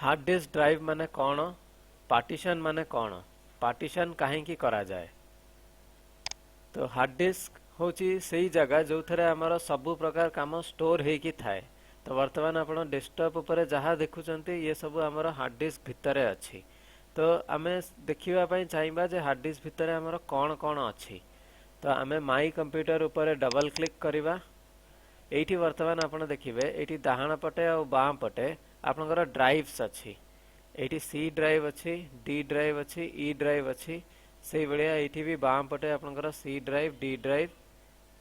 Hard disc drive ମାନେ କ'ଣ? Partition ମାନେ କ'ଣ? ପାର୍ଟିସନ୍ କାହିଁକି କରାଯାଏ? ତ ହାର୍ଡ଼ ଡିସ୍କ ହେଉଛି ସେଇ ଜାଗା ଯେଉଁଥିରେ ଆମର ସବୁ ପ୍ରକାର କାମ ଷ୍ଟୋର ହେଇକି ଥାଏ। ତ ବର୍ତ୍ତମାନ ଆପଣ ଡେସ୍କଟପ୍ ଉପରେ ଯାହା ଦେଖୁଛନ୍ତି, ଇଏ ସବୁ ଆମର ହାର୍ଡ଼ ଡିସ୍କ ଭିତରେ ଅଛି। ତ ଆମେ ଦେଖିବା ପାଇଁ ଚାହିଁବା ଯେ ହାର୍ଡ଼ ଡିସ୍କ ଭିତରେ ଆମର କ'ଣ କ'ଣ ଅଛି। ତ ଆମେ ମାଇ କମ୍ପ୍ୟୁଟର ଉପରେ ଡବଲ କ୍ଲିକ୍ କରିବା। ଏଇଠି ବର୍ତ୍ତମାନ ଆପଣ ଦେଖିବେ, ଏଇଠି ଡାହାଣ ପଟେ ଆଉ ବାଁ ପଟେ ଆପଣଙ୍କର ଡ୍ରାଇଭ୍ସ ଅଛି। ଏଇଠି ସି ଡ୍ରାଇଭ୍ ଅଛି, ଡି ଡ୍ରାଇଭ୍ ଅଛି, ଇ ଡ୍ରାଇଭ୍ ଅଛି। ସେଇଭଳିଆ ଏଇଠି ବି ବାଁ ପଟେ ଆପଣଙ୍କର C drive, D drive,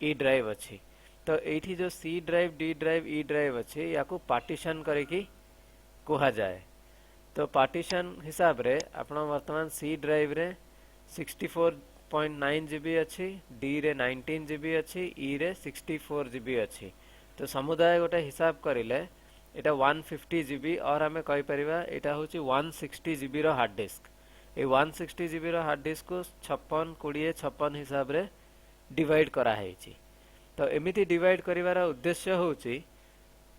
E drive ଅଛି। ତ ଏଇଠି ଯେଉଁ C drive, D drive, E drive ଅଛି, ୟାକୁ ପାର୍ଟିସନ୍ କରିକି କୁହାଯାଏ। ତ ପାର୍ଟିସନ୍ ହିସାବରେ ଆପଣ ବର୍ତ୍ତମାନ ସି ଡ୍ରାଇଭ୍ରେ 64.9 GB ଅଛି, ଡିରେ 19 GB ଅଛି, ଇରେ 64 GB ଅଛି। ତ ସମୁଦାୟ ଗୋଟେ ହିସାବ କରିଲେ ଏଇଟା 150 GB ଅର୍ ଆମେ କହିପାରିବା ଏଇଟା ହେଉଛି 160 ଜିବିର ହାର୍ଡ଼ ଡିସ୍କ। ଏଇ 160 ଜିବିର ହାର୍ଡ଼ ଡିସ୍କକୁ 56, 20, 56 ହିସାବରେ ଡିଭାଇଡ୍ କରାହେଇଛି। ତ ଏମିତି ଡିଭାଇଡ୍ କରିବାର ଉଦ୍ଦେଶ୍ୟ ହେଉଛି,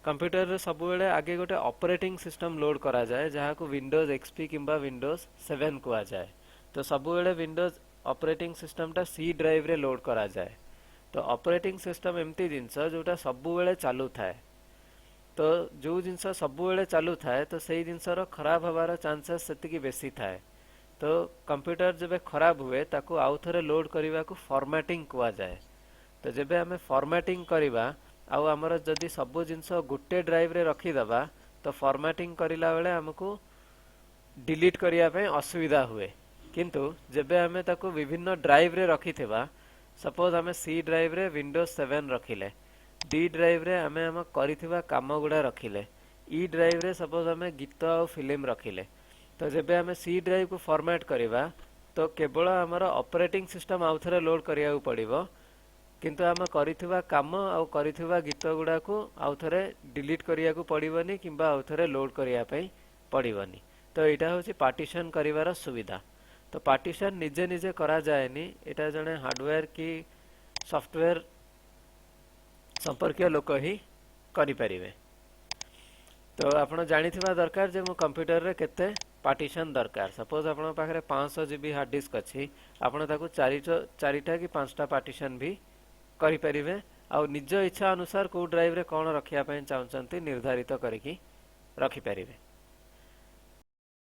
କମ୍ପ୍ୟୁଟରରେ ସବୁବେଳେ ଆଗେ ଗୋଟେ ଅପରେଟିଂ ସିଷ୍ଟମ ଲୋଡ୍ କରାଯାଏ, ଯାହାକୁ ୱିଣ୍ଡୋଜ୍ ଏକ୍ସପି କିମ୍ବା ୱିଣ୍ଡୋଜ୍ 7 କୁହାଯାଏ। ତ ସବୁବେଳେ ୱିଣ୍ଡୋଜ୍ ଅପରେଟିଂ ସିଷ୍ଟମଟା ସି ଡ୍ରାଇଭ୍ରେ ଲୋଡ୍ କରାଯାଏ। ତ ଅପରେଟିଂ ସିଷ୍ଟମ ଏମିତି ଜିନିଷ ଯେଉଁଟା ସବୁବେଳେ ଚାଲୁଥାଏ। ତ ଯେଉଁ ଜିନିଷ ସବୁବେଳେ ଚାଲୁଥାଏ, ତ ସେଇ ଜିନିଷର ଖରାପ ହେବାର ଚାନ୍ସେସ୍ ସେତିକି ବେଶୀ ଥାଏ। ତ କମ୍ପ୍ୟୁଟର ଯେବେ ଖରାପ ହୁଏ, ତାକୁ ଆଉ ଥରେ ଲୋଡ୍ କରିବାକୁ ଫର୍ମାଟିଂ କୁହାଯାଏ। ତ ଯେବେ ଆମେ ଫର୍ମାଟିଂ କରିବା ଆଉ ଆମର ଯଦି ସବୁ ଜିନିଷ ଗୋଟେ ଡ୍ରାଇଭ୍ରେ ରଖିଦେବା, ତ ଫର୍ମାଟିଂ କରିଲା ବେଳେ ଆମକୁ ଡିଲିଟ୍ କରିବା ପାଇଁ ଅସୁବିଧା ହୁଏ। କିନ୍ତୁ ଯେବେ ଆମେ ତାକୁ ବିଭିନ୍ନ ଡ୍ରାଇଭ୍ରେ ରଖିଥିବା, ସପୋଜ ଆମେ ସି ଡ୍ରାଇଭ୍ରେ ୱିଣ୍ଡୋଜ୍ 7 ରଖିଲେ, ଡି ଡ୍ରାଇଭ୍ରେ ଆମେ ଆମ କରିଥିବା କାମ ଗୁଡ଼ା ରଖିଲେ, ଇ ଡ୍ରାଇଭ୍ରେ ସପୋଜ ଆମେ ଗୀତ ଆଉ ଫିଲ୍ମ ରଖିଲେ, ତ ଯେବେ ଆମେ ସି ଡ୍ରାଇଭ୍କୁ ଫର୍ମାଟ୍ କରିବା, ତ କେବଳ ଆମର ଅପରେଟିଂ ସିଷ୍ଟମ ଆଉ ଥରେ ଲୋଡ୍ କରିବାକୁ ପଡ଼ିବ, କିନ୍ତୁ ଆମେ କରିଥିବା କାମ ଆଉ କରିଥିବା ଗୀତ ଗୁଡ଼ାକୁ ଆଉ ଥରେ ଡିଲିଟ୍ କରିବାକୁ ପଡ଼ିବନି କିମ୍ବା ଆଉ ଥରେ ଲୋଡ୍ କରିବା ପାଇଁ ପଡ଼ିବନି। ତ ଏଇଟା ହେଉଛି ପାର୍ଟିସନ୍ କରିବାର ସୁବିଧା। ତ ପାର୍ଟିସନ୍ ନିଜେ ନିଜେ କରାଯାଏନି। ଏଇଟା ଜଣେ ହାର୍ଡ଼ୱେର୍ କି ସଫ୍ଟୱେର୍ ସମ୍ପର୍କୀୟ ଲୋକ ହିଁ କରିପାରିବେ। ତ ଆପଣ ଜାଣିଥିବା ଦରକାର ଯେ ମୋ କମ୍ପ୍ୟୁଟରରେ କେତେ ପାର୍ଟିସନ୍ ଦରକାର। ସପୋଜ ଆପଣଙ୍କ ପାଖରେ 500 ଜିବି ହାର୍ଡ଼ ଡିସ୍କ ଅଛି, ଆପଣ ତାକୁ ଚାରିଟା କି ପାଞ୍ଚଟା ପାର୍ଟିସନ୍ ବି କରିପାରିବେ ଆଉ ନିଜ ଇଚ୍ଛା ଅନୁସାର କେଉଁ ଡ୍ରାଇଭ୍ରେ କ'ଣ ରଖିବା ପାଇଁ ଚାହୁଁଛନ୍ତି, ନିର୍ଦ୍ଧାରିତ କରିକି ରଖିପାରିବେ।